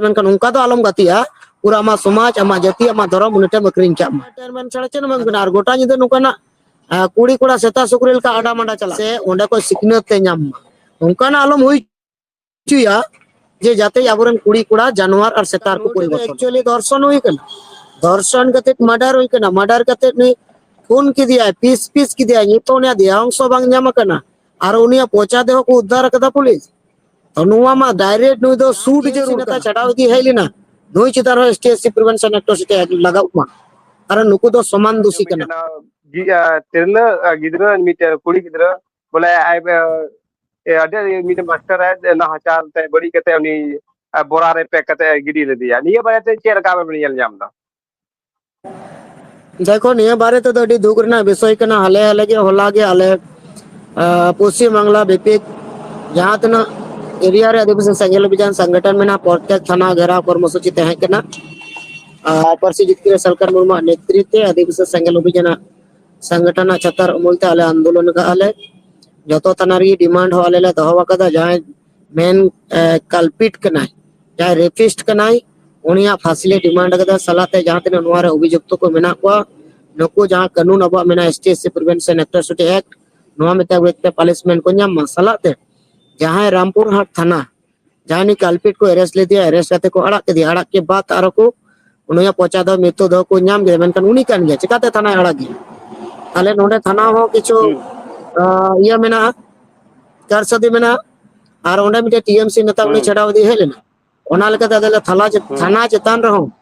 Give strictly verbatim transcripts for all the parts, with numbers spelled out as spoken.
ᱢᱮᱱᱠᱷᱟᱱ ᱚᱱᱠᱟ ᱫᱚ ᱟᱞᱚᱢ ᱜᱟᱛᱮᱜᱼᱟ᱾ ᱯᱩᱨᱟᱹ ᱟᱢᱟᱜ ᱥᱚᱢᱟᱡᱽ, ᱟᱢᱟᱜ ᱡᱟᱹᱛᱤ, ᱟᱢᱟᱜ ᱫᱷᱚᱨᱚᱢ ᱩᱱᱤ ᱴᱷᱮᱱ ᱮᱢ ᱟᱹᱠᱷᱨᱤᱧ ᱠᱟᱜ ᱢᱟ᱾ ᱪᱮᱭᱟᱨᱢᱮᱱ ᱪᱷᱟᱲᱟ ᱪᱮᱫ ᱦᱚᱸ ᱵᱟᱝ ᱠᱟᱱᱟ᱾ ᱟᱨ ᱜᱚᱴᱟ ᱧᱤᱫᱟᱹ ᱱᱚᱝᱠᱟᱱᱟᱜ, ᱟᱸ, ᱠᱩᱲᱤ ᱠᱚᱲᱟ ᱥᱮᱛᱟ ᱥᱩᱠᱨᱤ ᱞᱮᱠᱟ ᱟᱰᱟ ᱢᱟᱰᱟ ᱪᱟᱞᱟᱜ ᱥᱮ ᱚᱸᱰᱮ ᱠᱷᱚᱱ ᱥᱤᱠᱷᱱᱟᱹᱛ ᱮ ᱧᱟᱢ ᱢᱟ, ᱚᱱᱠᱟᱱᱟᱜ ᱟᱞᱚᱢ ᱦᱩᱭ ᱦᱚᱪᱚᱭᱟ ᱡᱮ ᱡᱟᱛᱮ ᱟᱵᱚᱨᱮᱱ ᱠᱩᱲᱤ ᱠᱚᱲᱟ ᱡᱟᱱᱣᱟᱨ ᱟᱨ ᱥᱮᱛᱟ ᱨᱮᱠᱚ ᱯᱚᱨᱤᱵᱚᱨᱛᱚᱱ᱾ Actually ᱫᱷᱚᱨᱥᱚᱱ ᱦᱩᱭ ᱠᱟᱱᱟ, ᱫᱷᱚᱨᱥᱚᱱ ᱠᱟᱛᱮ ᱢᱟᱨᱰᱟᱨ ᱦᱩᱭ ᱠᱟᱱᱟ, ᱢᱟᱨᱰᱟᱨ ᱠᱟᱛᱮ ᱱᱩᱭ ᱠᱷᱩᱱ ᱠᱮᱫᱮᱭᱟᱭ, ᱯᱤᱥ ᱯᱤᱥ ᱠᱮᱫᱮᱭᱟᱭ, ᱱᱤᱛᱚᱜ ᱩᱱᱤᱭᱟᱜ ᱫᱮᱦᱟ ᱚᱝᱥᱚ ᱵᱟᱝ ᱧᱟᱢ ᱟᱠᱟᱱᱟ, ᱟᱨ ᱩᱱᱤᱭᱟᱜ ᱯᱚᱪᱟ ᱫᱮᱦᱚ ᱠᱚ ᱩᱫᱽᱫᱷᱟᱨ ᱟᱠᱟᱫᱟ ᱯᱩᱞᱤᱥ᱾ ᱛᱚ ᱱᱚᱣᱟ ᱢᱟ direct ᱱᱩᱭ ᱫᱚ ᱥᱩᱴ ᱡᱟᱹᱨᱩᱲ ᱠᱟᱱᱟ᱾ ᱪᱷᱟᱰᱟᱣ ᱤᱫᱤ ᱦᱮᱡ ᱞᱮᱱᱟ, ᱱᱩᱭ ᱪᱮᱛᱟᱱ ᱨᱮᱦᱚᱸ S T S C prevention act ᱥᱮ ᱞᱟᱜᱟᱜ ᱢᱟ, ᱠᱟᱨᱚᱱ ᱱᱩᱠᱩ ᱫᱚ ᱥᱚᱢᱟᱱ ᱫᱩᱥᱤ ᱠᱟᱱᱟ᱾ ᱢᱤᱫᱴᱮᱱ, ᱜᱤ-, ᱟ, ᱛᱤᱨᱞᱟᱹ, ᱟ, ᱜᱤᱫᱽᱨᱟᱹ, ᱢᱤᱫᱴᱮᱱ ᱠᱩᱲᱤ ᱜᱤᱫᱽᱨᱟᱹ ᱵᱚᱞᱮ ᱟᱡ, ᱟ, ᱮ, ᱟᱹᱰᱤ ᱟᱹᱰᱤ ᱢᱤᱫᱴᱮᱱ ᱢᱟᱥᱴᱟᱨ ᱟᱡ ᱱᱟᱦᱟᱪᱟᱨ ᱛᱮ ᱵᱟᱹᱲᱤᱡ ᱠᱟᱛᱮ ᱩᱱᱤ, ᱟ, ᱵᱚᱨᱟ ᱨᱮ ᱯᱮᱠ ᱠᱟᱛᱮ ᱜᱤᱰᱤ ᱞᱮᱫᱮᱭᱟ᱾ ᱱᱤᱭᱟᱹ ᱵᱟᱨᱮᱛᱮ ᱪᱮᱫ ᱞᱮᱠᱟ ᱟᱵᱮᱱ ᱵᱮᱱ ᱧᱮᱞ ᱧᱟᱢ ᱮᱫᱟ? ᱫᱮᱠᱷᱚ, ᱱᱤᱭᱟᱹ ᱵᱟᱨᱮ ᱛᱮᱫᱚ ᱟᱹᱰᱤ ᱫᱩᱠ ᱨᱮᱱᱟᱜ ᱵᱤᱥᱚᱭ ᱠᱟᱱᱟ᱾ ᱦᱟᱞᱮ ᱦᱟᱞᱮ ᱜᱮ, ᱦᱚᱞᱟ ᱜᱮ ᱟᱞᱮ, ᱟ, ᱯᱚᱥᱪᱤᱢ ᱵᱟᱝᱞᱟ ᱵᱮᱯᱤᱠ ᱡᱟᱦᱟᱸ ᱛᱤᱱᱟᱹᱜ ᱮᱨᱤᱭᱟ ᱨᱮ ᱟᱹᱫᱤᱵᱟᱹᱥᱤ ᱥᱮᱸᱜᱮᱞ ᱚᱵᱷᱤᱡᱟᱱ ᱥᱚᱝᱜᱚᱴᱷᱚᱱ ᱢᱮᱱᱟᱜᱼᱟ, ᱯᱨᱚᱛᱮᱠ ᱛᱷᱟᱱᱟ ᱜᱷᱮᱨᱟᱣ ᱠᱚᱨᱢᱚᱥᱩᱪᱤ ᱛᱟᱦᱮᱸ ᱠᱟᱱᱟ᱾ ᱟ, ᱯᱟᱹᱨᱥᱤ ᱡᱤᱛᱠᱤᱨ ᱥᱟᱞᱠᱷᱟᱱ ᱢᱩᱨᱢᱩᱣᱟᱜ ᱱᱮᱛᱨᱤᱛᱵ ᱛᱮ ᱟᱹᱫᱤᱵᱟᱹᱥᱤ ᱥᱮᱸᱜᱮᱞ ᱚᱵᱷᱤᱡᱟᱱᱟᱜ ᱥᱚᱝᱜᱚᱴᱷᱚᱱᱟᱜ ᱪᱷᱟᱛᱟᱨ ᱩᱢᱩᱞ ᱛᱮ ᱟᱞᱮ ᱟᱱᱫᱳᱞᱚᱱ ᱟᱠᱟᱫᱼᱟ ᱞᱮ᱾ ᱡᱚᱛᱚ ᱛᱷᱟᱱᱟ ᱨᱮᱜᱮ ᱰᱤᱢᱟᱱᱰ ᱦᱚᱸ ᱟᱞᱮ ᱞᱮ ᱫᱚᱦᱚ ᱟᱠᱟᱫᱟ᱾ ᱡᱟᱦᱟᱸᱭ ᱢᱮᱱ, ᱮ, ᱠᱟᱞᱯᱤᱴ ᱠᱟᱱᱟᱭ, ᱡᱟᱦᱟᱸᱭ ᱨᱮᱯᱤᱥᱴ ᱠᱟᱱᱟᱭ, ᱩᱱᱤᱭᱟᱜ ᱯᱷᱟᱸᱥᱤ ᱞᱮ ᱰᱤᱢᱟᱱᱰ ᱟᱠᱟᱫᱟ᱾ ᱥᱟᱞᱟᱜ ᱛᱮ ᱡᱟᱦᱟᱸ ᱛᱤᱱᱟᱹᱜ ᱱᱚᱣᱟ ᱨᱮ ᱚᱵᱷᱤᱡᱩᱠᱛᱚ ᱠᱚ ᱢᱮᱱᱟᱜ ᱠᱚᱣᱟ, ᱱᱩᱠᱩ ᱡᱟᱦᱟᱸ ᱠᱟᱹᱱᱩᱱ ᱟᱵᱚᱣᱟᱜ ᱢᱮᱱᱟᱜᱼᱟ, S T S C Prevention Atrocity Act, ᱱᱚᱣᱟ ᱢᱤᱫᱴᱟᱝ ᱵᱮᱜᱽ ᱛᱮ ᱯᱟᱱᱤᱥᱢᱮᱱᱴ ᱠᱚ ᱧᱟᱢ ᱢᱟ᱾ ᱥᱟᱞᱟᱜ ᱛᱮ ᱡᱟᱦᱟᱸᱭ ᱨᱟᱢᱯᱩᱨ ᱦᱟᱴ ᱛᱷᱟᱱᱟ, ᱡᱟᱦᱟᱸᱭ ᱱᱩᱭ ᱠᱟᱞᱯᱤᱴ ᱠᱚ ᱮᱨᱮᱥᱴ ᱞᱮᱫᱮᱭᱟ, ᱮᱨᱮᱥᱴ ᱠᱟᱛᱮ ᱠᱚ ᱟᱲᱟᱜ ᱠᱮᱫᱮᱭᱟ, ᱟᱲᱟᱜ ᱠᱮ ᱵᱟᱫ ᱟᱨᱚ ᱠᱚ ᱩᱱᱤᱭᱟᱜ ᱯᱚᱪᱟ ᱫᱚ ᱢᱤᱛᱚᱜ ᱫᱚ ᱠᱚ ᱧᱟᱢ ᱠᱮᱫᱟ, ᱢᱮᱱᱠᱷᱟᱱ ᱩᱱᱤ ᱠᱟᱱ ᱜᱮᱭᱟ, ᱪᱤᱠᱟᱛᱮ ᱛᱷᱟᱱᱟᱭ ᱟᱲᱟᱜ ᱜᱮᱭᱟ? ᱛᱟᱦᱞᱮ ᱱᱚᱰᱮ ᱛᱷᱟᱱᱟ ᱦᱚᱸ ᱠᱤᱪᱷᱩ, ᱦᱩᱸ᱾ ᱟ, ᱤᱭᱟᱹ ᱢᱮᱱᱟᱜᱼᱟ, ᱠᱟᱨᱥᱟᱫᱤ ᱢᱮᱱᱟᱜᱼᱟ, ᱟᱨ ᱚᱸᱰᱮ ᱢᱤᱫᱴᱮᱱ T M C ᱱᱮᱛᱟ ᱩᱱᱤ ᱦᱩᱸ᱾ ᱪᱷᱟᱰᱟᱣ ᱤᱫᱤ ᱦᱮᱡ ᱞᱮᱱᱟ᱾ ᱚᱱᱟ ᱞᱮᱠᱟᱛᱮ ᱟᱞᱮ ᱞᱮ ᱛᱷᱟᱱᱟ ᱪᱮ-, ᱦᱩᱸ᱾ ᱛᱷᱟᱱᱟ ᱪᱮᱛᱟᱱ ᱨᱮᱦᱚᱸ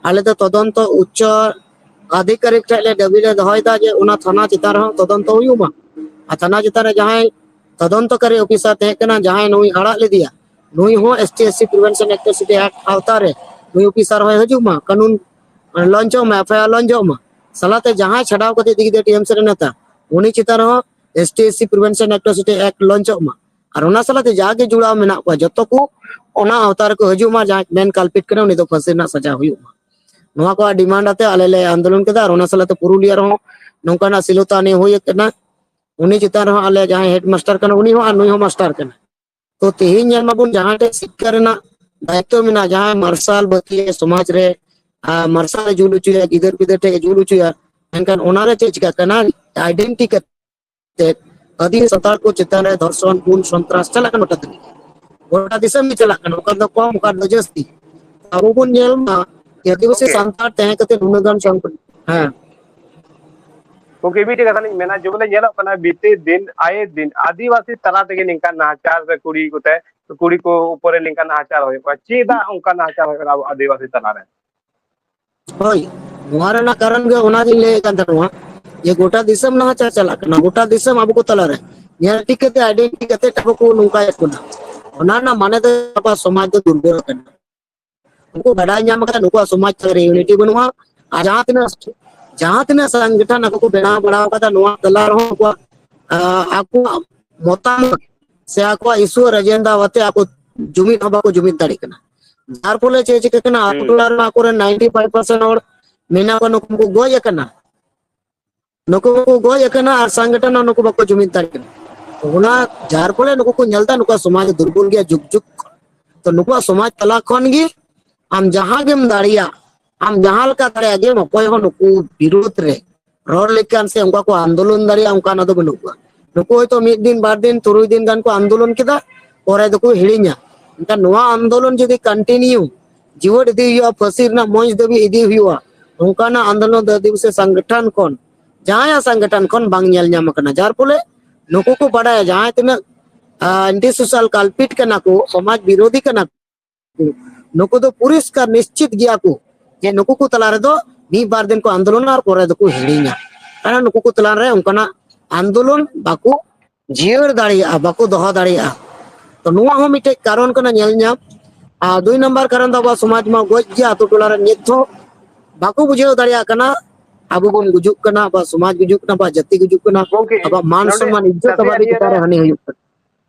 ᱟᱞᱮ ᱫᱚ ᱛᱚᱫᱚᱱᱛᱚ ᱩᱪᱪᱚ ᱟᱫᱷᱤᱠᱟᱨᱤᱠ ᱴᱷᱮᱱ ᱞᱮ ᱫᱟᱹᱵᱤ ᱞᱮ ᱫᱚᱦᱚᱭᱮᱫᱟ ᱡᱮ ᱚᱱᱟ ᱛᱷᱟᱱᱟ ᱪᱮᱛᱟᱱ ᱨᱮᱦᱚᱸ ᱛᱚᱫᱚᱱᱛᱚ ᱦᱩᱭᱩᱜ ᱢᱟ᱾ ᱟᱨ ᱛᱷᱟᱱᱟ ᱪᱮᱛᱟᱱ ᱨᱮ ᱡᱟᱦᱟᱸᱭ ᱛᱚᱫᱚᱱᱛᱚᱠᱟᱨᱤ ᱚᱯᱷᱤᱥᱟᱨ ᱛᱟᱦᱮᱸ ᱠᱟᱱᱟ, ᱡᱟᱦᱟᱸᱭ ᱱᱩᱭ ᱟᱲᱟᱜ ᱞᱮᱫᱮᱭᱟ, ᱱᱩᱭ ᱦᱚᱸ S T S C Prevention Atrocity Act ᱟᱣᱛᱟ ᱨᱮ ᱱᱩᱭ ᱚᱯᱷᱤᱥᱟᱨ ᱦᱚᱸᱭ ᱦᱤᱡᱩᱜ ᱢᱟ, ᱠᱟᱹᱱᱩᱱ ᱞᱚᱧᱪᱚᱜ ᱢᱟ, F I R ᱞᱚᱧᱪᱚᱜ ᱢᱟ᱾ ᱥᱟᱞᱟᱛᱮ ᱡᱟᱦᱟᱸᱭ ᱪᱷᱟᱰᱟᱣ ᱠᱟᱛᱮ ᱤᱫᱤ ᱠᱮᱫᱮᱭᱟ T M C ᱨᱮᱱ ᱱᱮᱛᱟ, ᱩᱱᱤ ᱪᱮᱛᱟᱱ ᱨᱮᱦᱚᱸ S T S C Prevention Atrocity Act ᱞᱚᱧᱪᱚᱜ ᱢᱟ᱾ ᱟᱨ ᱚᱱᱟ ᱥᱟᱞᱟᱛᱮ ᱡᱟᱜᱮ ᱡᱩᱲᱟᱣ ᱢᱮᱱᱟᱜ ᱠᱚᱣᱟ, ᱡᱚᱛᱚ ᱠᱚ ᱚᱱᱟ ᱟᱣᱛᱟ ᱨᱮᱠᱚ ᱦᱤᱡᱩᱜ ᱢᱟ, ᱡᱟᱦᱟᱸᱭ ᱢᱮᱱ ᱠᱟᱞᱯᱤᱴ ᱠᱟᱱᱟ ᱩᱱᱤ ᱫᱚ ᱯᱷᱟᱹᱥᱤ ᱨᱮᱱᱟᱜ ᱥᱟᱡᱟ ᱦᱩᱭᱩᱜ ᱢᱟ᱾ ᱱᱚᱣᱟ ᱠᱚ ᱰᱤᱢᱟᱱᱰ ᱟᱛᱮ ᱟᱞᱮ ᱞᱮ ᱟᱱᱫᱳᱞᱚᱱ ᱠᱮᱫᱟ᱾ ᱟᱨ ᱚᱱᱟ ᱥᱟᱞᱟᱛᱮ ᱯᱩᱨᱩᱞᱤᱭᱟᱹ ᱨᱮᱦᱚᱸ ᱱᱚᱝᱠᱟᱱᱟᱜ ᱥᱤᱞᱳᱛᱟᱱᱤ ᱦᱩᱭ ᱟᱠᱟᱱᱟ᱾ ᱩᱱᱤ ᱪᱮᱛᱟᱱ ᱨᱮᱦᱚᱸ ᱟᱞᱮ ᱡᱟᱦᱟᱸᱭ ᱦᱮᱰ ᱢᱟᱥᱴᱟᱨ ᱠᱟᱱᱟ ᱩᱱᱤ ᱦᱚᱸ ᱟᱨ ᱱᱩᱭ ᱦᱚᱸ ᱢᱟᱥᱴᱟᱨ ᱠᱟᱱᱟ᱾ ᱛᱚ ᱛᱮᱦᱮᱧ ᱧᱮᱞ ᱢᱟᱵᱚᱱ ᱡᱟᱦᱟᱸ ᱴᱷᱮᱱ ᱥᱤᱠᱠᱷᱟ ᱨᱮᱱᱟᱜ ᱫᱟᱭᱤᱛᱛᱚ ᱢᱮᱱᱟᱜᱼᱟ, ᱡᱟᱦᱟᱸᱭ ᱢᱟᱨᱥᱟᱞ ᱵᱟᱹᱛᱤ ᱥᱚᱢᱟᱡᱽ ᱨᱮ, ᱟᱨ ᱢᱟᱨᱥᱟᱞ ᱮ ᱡᱩᱞ ᱦᱚᱪᱚᱭᱟ, ᱜᱤᱫᱟᱹᱨ ᱯᱤᱫᱟᱹᱨ ᱴᱷᱮᱱ ᱮ ᱡᱩᱞ ᱦᱚᱪᱚᱭᱟ, ᱮᱱᱠᱷᱟᱱ ᱚᱱᱟᱨᱮ ᱪᱮᱫ ᱪᱤᱠᱟᱹᱜ ᱠᱟᱱᱟ? ᱟᱭᱰᱮᱱᱴᱤ ᱠᱟᱛᱮ ᱟᱹᱫᱤᱢ ᱥᱟᱱᱛᱟᱲ ᱠᱚ ᱪᱮᱛᱟᱱ ᱨᱮ ᱫᱷᱚᱨᱥᱚᱱ, ᱠᱩᱱ, ᱥᱚᱱᱛᱨᱟᱥ ᱪᱟᱞᱟᱜ ᱠᱟᱱᱟ ᱜᱚᱴᱟ ᱫᱤᱱ᱾ ᱜᱚᱴᱟ ᱫᱤᱥᱚᱢ ᱜᱮ ᱪᱟᱞᱟᱜ ᱠᱟᱱᱟ, ᱚᱠᱟ ᱫᱚ ᱠᱚᱢ, ᱚᱠᱟ ᱫᱚ ᱡᱟᱹᱥᱛᱤ᱾ ᱟᱵᱚ ᱵᱚᱱ ᱧᱮᱞ ᱢᱟ, ᱟᱹᱫᱤᱵᱟᱹᱥᱤ ᱜᱚᱝᱠᱮ᱾ ᱥᱟᱱᱛᱟᱲ ᱛᱟᱦᱮᱸ ᱠᱟᱛᱮ ᱱᱩᱱᱟᱹᱜ ᱜᱟᱱ ᱥᱚᱝᱠᱚᱴ, ᱦᱮᱸ᱾ ᱜᱚᱝᱠᱮ, ᱢᱤᱫᱴᱮᱡ ᱠᱟᱛᱷᱟ ᱞᱤᱧ ᱢᱮᱱᱟ, ᱡᱮ ᱵᱚᱞᱮ ᱧᱮᱞᱚᱜ ᱠᱟᱱᱟ, ᱵᱤᱛᱟᱹ ᱫᱤᱱ ᱟᱭᱮ ᱫᱤᱱ ᱟᱹᱫᱤᱵᱟᱹᱥᱤ ᱛᱟᱞᱟ ᱛᱮᱜᱮ ᱱᱤᱝᱠᱟᱱ ᱱᱟᱦᱟᱪᱟᱨ ᱥᱮ ᱠᱩᱲᱤ ᱠᱚᱛᱮ, ᱠᱩᱲᱤ ᱠᱚ ᱩᱯᱚᱨᱮ ᱱᱤᱝᱠᱟᱱ ᱱᱟᱦᱟᱪᱟᱨ ᱦᱩᱭᱩᱜ ᱠᱟᱱᱟ᱾ ᱪᱮᱫᱟᱜ ᱚᱱᱠᱟ ᱱᱟᱦᱟᱪᱟᱨ ᱦᱩᱭᱩᱜ ᱠᱟᱱᱟ ᱟᱵᱚ ᱟᱹᱫᱤᱵᱟᱹᱥᱤ ᱛᱟᱞᱟᱨᱮ? ᱦᱳᱭ, ᱱᱚᱣᱟ ᱨᱮᱱᱟᱜ ᱠᱟᱨᱚᱱ ᱜᱮ ᱚᱱᱟᱜᱤᱧ ᱞᱟᱹᱭᱮᱫ ᱠᱟᱱ ᱛᱟᱦᱮᱱᱟ, ᱡᱮ ᱜᱚᱴᱟ ᱫᱤᱥᱚᱢ ᱱᱟᱦᱟᱪᱟᱨ ᱪᱟᱞᱟᱜ ᱠᱟᱱᱟ, ᱜᱚᱴᱟ ᱫᱤᱥᱚᱢ ᱟᱵᱚ ᱠᱚ ᱛᱟᱞᱟᱨᱮ᱾ ᱧᱮᱞ ᱴᱷᱤᱠ ᱠᱟᱛᱮ, ᱟᱭᱰᱮᱱᱴᱤ ᱠᱟᱛᱮ ᱟᱵᱚ ᱠᱚ ᱱᱚᱝᱠᱟᱭᱮᱫ ᱵᱚᱱᱟ᱾ ᱚᱱᱟ ᱨᱮᱱᱟᱜ ᱢᱟᱱᱮ ᱫᱚ ᱟᱵᱚᱣᱟᱜ ᱥᱚᱢᱟᱡᱽ ᱫᱚ ᱫᱩᱨᱵᱚᱞ ᱟᱠᱟᱱᱟ᱾ ᱩᱱᱠᱩ ᱵᱟᱰᱟᱭ ᱧᱟᱢ ᱟᱠᱟᱫᱟ ᱱᱩᱠᱩᱣᱟᱜ ᱥᱚᱢᱟᱡᱽ ᱛᱟᱞᱟᱨᱮ ᱤᱭᱩᱱᱤᱴᱤ ᱵᱟᱹᱱᱩᱜᱼᱟ᱾ ᱟᱨ ᱡᱟᱦᱟᱸ ᱛᱤᱱᱟᱹᱜ, ᱡᱟᱦᱟᱸ ᱛᱤᱱᱟᱹᱜ ᱥᱚᱝᱜᱚᱴᱷᱚᱱ ᱟᱠᱚ ᱠᱚ ᱵᱮᱱᱟᱣ ᱵᱟᱲᱟ ᱟᱠᱟᱫᱟ, ᱱᱚᱣᱟ ᱛᱟᱞᱟ ᱨᱮᱦᱚᱸ ᱟᱠᱚᱣᱟᱜ, ᱟ, ᱟᱠᱚᱣᱟᱜ ᱢᱚᱛᱟᱢᱚᱛ ᱥᱮ ᱟᱠᱚᱣᱟᱜ ᱤᱥᱩ ᱟᱨ ᱮᱡᱮᱱᱰᱟ ᱟᱛᱮ ᱟᱠᱚ ᱡᱩᱢᱤᱫ ᱦᱚᱸ ᱵᱟᱠᱚ ᱡᱩᱢᱤᱫ ᱫᱟᱲᱮᱭᱟᱜ ᱠᱟᱱᱟ᱾ ᱡᱟᱨ ᱯᱷᱚᱞᱮ ᱪᱮᱫ ᱪᱤᱠᱟᱹᱜ ᱠᱟᱱᱟ, ᱟᱛᱳ ᱦᱩᱸ᱾ ᱴᱚᱞᱟ ᱨᱮᱱᱟᱜ ᱟᱠᱚᱨᱮᱱ ᱱᱟᱭᱤᱱᱴᱤ ᱯᱷᱟᱭᱤᱵᱷ ᱯᱟᱨᱥᱮᱱᱴ ᱦᱚᱲ ᱢᱮᱱᱟᱜ ᱠᱚᱣᱟ, ᱱᱩᱠᱩ ᱠᱚ ᱜᱚᱡ ᱟᱠᱟᱱᱟ, ᱱᱩᱠᱩ ᱠᱚ ᱜᱚᱡ ᱟᱠᱟᱱᱟ ᱟᱨ ᱥᱚᱝᱜᱚᱴᱷᱚᱱ ᱦᱚᱸ ᱱᱩᱠᱩ ᱵᱟᱠᱚ ᱡᱩᱢᱤᱫ ᱫᱟᱲᱮᱭᱟᱜ ᱠᱟᱱᱟ᱾ ᱚᱱᱟ ᱡᱟᱨ ᱯᱷᱚᱞᱮ ᱱᱩᱠᱩ ᱠᱚ ᱧᱮᱞ ᱮᱫᱟ ᱱᱩᱠᱩᱣᱟᱜ ᱥᱚᱢᱟᱡᱽ ᱫᱩᱨᱵᱚᱞ ᱜᱮᱭᱟ ᱡᱩᱜᱽ ᱡᱩᱜᱽ᱾ ᱛᱚ ᱱᱩᱠᱩᱣᱟᱜ ᱥᱚᱢᱟᱡᱽ ᱛᱟᱞᱟ ᱠᱷᱚᱱ ᱜᱮ ᱟᱢ ᱡᱟᱦᱟᱸ ᱜᱮᱢ ᱫᱟᱲᱮᱭᱟᱜ, ᱟᱢ ᱡᱟᱦᱟᱸ ᱞᱮᱠᱟ ᱫᱟᱲᱮᱭᱟᱜ ᱜᱮᱢ, ᱚᱠᱚᱭ ᱦᱚᱸ ᱱᱩᱠᱩ ᱵᱤᱨᱳᱫᱷ ᱨᱮ ᱨᱚᱲ ᱞᱮᱠᱟᱱ ᱥᱮ ᱚᱱᱠᱟ ᱠᱚ ᱟᱱᱫᱳᱞᱚᱱ ᱫᱟᱲᱮᱭᱟᱜᱼᱟ, ᱚᱱᱠᱟᱱᱟᱜ ᱫᱚ ᱵᱟᱹᱱᱩᱜ ᱠᱚᱣᱟ᱾ ᱱᱩᱠᱩ ᱦᱚᱭᱛᱳ ᱢᱤᱫ ᱫᱤᱱ, ᱵᱟᱨ ᱫᱤᱱ, ᱛᱩᱨᱩᱭ ᱫᱤᱱ ᱜᱟᱱ ᱠᱚ ᱟᱱᱫᱳᱞᱚᱱ ᱠᱮᱫᱟ, ᱯᱚᱨᱮ ᱫᱚᱠᱚ ᱦᱤᱲᱤᱧᱟ᱾ ᱮᱱᱠᱷᱟᱱ ᱱᱚᱣᱟ ᱟᱱᱫᱳᱞᱚᱱ ᱡᱩᱫᱤ ᱠᱚᱱᱴᱤᱱᱤᱭᱩ ᱡᱤᱣᱮᱫ ᱤᱫᱤ ᱦᱩᱭᱩᱜᱼᱟ, ᱯᱷᱟᱹᱥᱤ ᱨᱮᱱᱟᱜ ᱢᱚᱧᱪ ᱫᱷᱟᱹᱵᱤᱡ ᱤᱫᱤ ᱦᱩᱭᱩᱜᱼᱟ, ᱚᱱᱠᱟᱱᱟᱜ ᱟᱱᱫᱳᱞᱚᱱ ᱫᱚ ᱟᱹᱫᱤᱵᱟᱹᱥᱤ ᱥᱚᱝᱜᱚᱴᱷᱚᱱ ᱠᱷᱚᱱ, ᱡᱟᱦᱟᱸᱭᱟᱜ ᱥᱚᱝᱜᱚᱴᱷᱚᱱ ᱠᱷᱚᱱ ᱵᱟᱝ ᱧᱮᱞ ᱧᱟᱢ ᱟᱠᱟᱱᱟ᱾ ᱡᱟᱨ ᱯᱷᱚᱞᱮ ᱱᱩᱠᱩ ᱠᱚ ᱵᱟᱰᱟᱭᱟ ᱡᱟᱦᱟᱸᱭ ᱛᱤᱱᱟᱹᱜ, ᱟ, ᱮᱱᱴᱤ ᱥᱳᱥᱟᱞ ᱠᱟᱞᱯᱤᱴ ᱠᱟᱱᱟ ᱠᱚ, ᱥᱚᱢᱟᱡᱽ ᱵᱤᱨᱳᱫᱷᱤ ᱠᱟᱱᱟ ᱠᱚ, ᱱᱩᱠᱩ ᱫᱚ ᱯᱚᱨᱤᱥᱠᱟᱨ ᱱᱤᱥᱪᱤᱛ ᱜᱮᱭᱟ ᱠᱚ ᱡᱮ ᱱᱩᱠᱩ ᱠᱚ ᱛᱟᱞᱟ ᱨᱮᱫᱚ ᱢᱤᱫ ᱵᱟᱨ ᱫᱤᱱ ᱠᱚ ᱟᱱᱫᱳᱞᱚᱱᱟ ᱟᱨ ᱯᱚᱨᱮ ᱫᱚᱠᱚ ᱦᱤᱲᱤᱧᱟ᱾ ᱠᱟᱨᱚᱱ ᱱᱩᱠᱩ ᱠᱚ ᱛᱟᱞᱟ ᱨᱮ ᱚᱱᱠᱟᱱᱟᱜ ᱟᱱᱫᱳᱞᱚᱱ ᱵᱟᱠᱚ ᱡᱤᱭᱟᱹᱲ ᱫᱟᱲᱮᱭᱟᱜᱼᱟ, ᱵᱟᱠᱚ ᱫᱚᱦᱚ ᱫᱟᱲᱮᱭᱟᱜᱼᱟ᱾ ᱛᱚ ᱱᱚᱣᱟ ᱦᱚᱸ ᱢᱤᱫᱴᱮᱡ ᱠᱟᱨᱚᱱ ᱠᱟᱱᱟ ᱧᱮᱞ ᱧᱟᱢ᱾ ᱟᱨ ᱫᱩᱭ ᱱᱟᱢᱵᱟᱨ ᱠᱟᱨᱚᱱ ᱫᱚ ᱟᱵᱚᱣᱟᱜ ᱥᱚᱢᱟᱡᱽ ᱢᱟ ᱜᱚᱡ ᱜᱮᱭᱟ, ᱟᱛᱳ ᱴᱚᱞᱟ ᱨᱮ ᱱᱤᱛ ᱦᱚᱸ ᱵᱟᱠᱚ ᱵᱩᱡᱷᱟᱹᱣ ᱫᱟᱲᱮᱭᱟᱜ ᱠᱟᱱᱟ᱾ ᱟᱵᱚ ᱵᱚᱱ ᱜᱩᱡᱩᱜ ᱠᱟᱱᱟ, ᱟᱵᱚᱣᱟᱜ ᱥᱚᱢᱟᱡᱽ ᱜᱩᱡᱩᱜ ᱠᱟᱱᱟ, ᱟᱵᱚᱣᱟᱜ ᱡᱟᱹᱛᱤ ᱜᱩᱡᱩᱜ ᱠᱟᱱᱟ, ᱜᱚᱝᱠᱮ, ᱟᱵᱚᱣᱟᱜ ᱢᱟᱱ ᱱᱚᱰᱮ ᱥᱚᱱᱢᱟᱱ ᱤᱡᱽᱡᱚᱛ ᱟᱵᱚᱣᱟᱜ ᱱᱟᱥᱮᱭᱟᱜ ᱱᱤᱭᱟᱹ ᱪᱮᱛᱟᱱ ᱨᱮ ᱨᱮ ᱦᱟᱹᱱᱤ ᱦᱩᱭᱩᱜ ᱠᱟᱱᱟ᱾